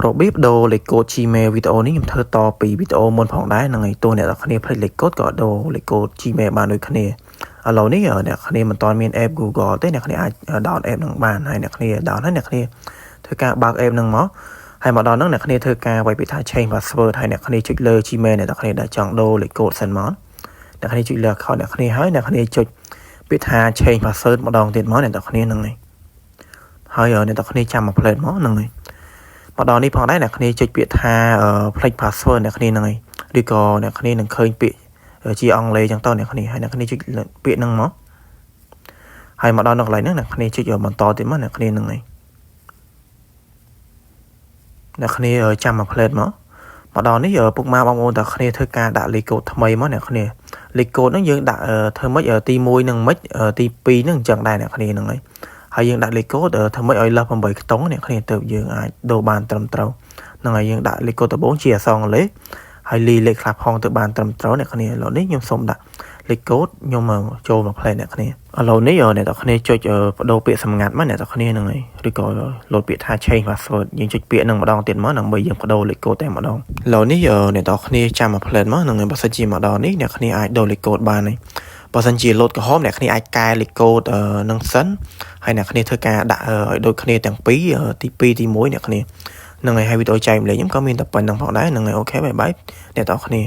របៀបដូរលេខកូដ Gmail វីដេអូនេះខ្ញុំធ្វើតពីវីដេអូមុនផងដែរហ្នឹងហើយទោះអ្នកនរគ្នាភ្លេចលេខកូដក៏ដូរលេខកូដ Gmail បានដូចគ្នាឥឡូវនេះអ្នកគ្នាមិនទាន់មាន app Google ទេអ្នកគ្នាអាច down app ហ្នឹងបានហើយអ្នកគ្នា down ហើយអ្នកគ្នាធ្វើការបើក app ហ្នឹងមកហើយមកដល់ហ្នឹងអ្នកគ្នាធ្វើការវាយពាក្យថា change password ហើយអ្នកគ្នាចុចលើ Gmail អ្នកនរគ្នាដែលចង់ដូរលេខកូដសិនមកអ្នកគ្នាចុចលើ account អ្នកគ្នាហើយអ្នកគ្នាចុចពាក្យថា change password ម្ដងទៀតមកអ្នកនរគ្នាហ្នឹងហើយហើយអ្នកនរគ្នាចាំមួយភ្លែតមកហ្នឹងហើយមកដល់នេះផងដែរអ្នកគ្នាចុចពាក្យថាភ្លេច password អ្នកគ្នាហ្នឹងហើយឬក៏អ្នកគ្នានឹងឃើញពាក្យជាអង់គ្លេសចឹងទៅអ្នកគ្នាហើយអ្នកគ្នាចុចពាក្យហ្នឹងមកហើយមកដល់នៅកន្លែងហ្នឹងអ្នកគ្នាចុចបន្តទៀតមកអ្នកគ្នាហ្នឹងហើយអ្នកគ្នាចាំមួយភ្លែតមកមកដល់នេះពុកម៉ែបងប្អូនទាំងគ្នាធ្វើការដាក់លេខកូដថ្មីមកអ្នកគ្នាលេខកូដហ្នឹងយើងដាក់ធ្វើម៉េចទី1នឹងម៉េចទី2ហ្នឹងអញ្ចឹងដែរអ្នកគ្នាហ្នឹងហើយហើយយើងដាក់លេខកូដធ្វើម៉េចឲ្យលើស8ខ្ទង់អ្នកគ្នាទៅយើងអាចដូរបានត្រឹមត្រូវហ្នឹងហើយយើងដាក់លេខកូដដំបូងជាអក្សរអង់គ្លេសហើយលីលេខខ្លះផងទៅបានត្រឹមត្រូវអ្នកគ្នាឥឡូវនេះខ្ញុំសូមដាក់លេខកូដខ្ញុំចូលមកផ្លែអ្នកគ្នាឥឡូវនេះអ្នកទាំងគ្នាចុចបដូរពាក្យសម្ងាត់មកអ្នកទាំងគ្នាហ្នឹងហើយឬក៏លោតពាក្យថា change password យើងចុចពាក្យហ្នឹងម្ដងទៀតមកដើម្បីយើងបដូរលេខកូដតែម្ដងឥឡូវនេះអ្នកទាំងគ្នាចាំមកផ្លែមកហ្នឹងហើយបើសិនជាមកដល់នេះអ្នកគ្នាអាចដូរលេខកូដបានហើយបើសិនជាលោតក្រហមអ្នកគ្នាអាចកែលេខកូដនឹងសិនហើយអ្នកគ្នាធ្វើការដាក់ឲ្យដូចគ្នាទាំងពីរទី2ទី1អ្នកគ្នាហ្នឹងហើយហើយវីដេអូចែករំលែកខ្ញុំក៏មានតែប៉ុណ្្នឹងផងដែរហ្នឹងហើយ OK, bye bye អ្នកទាំងគ្នា។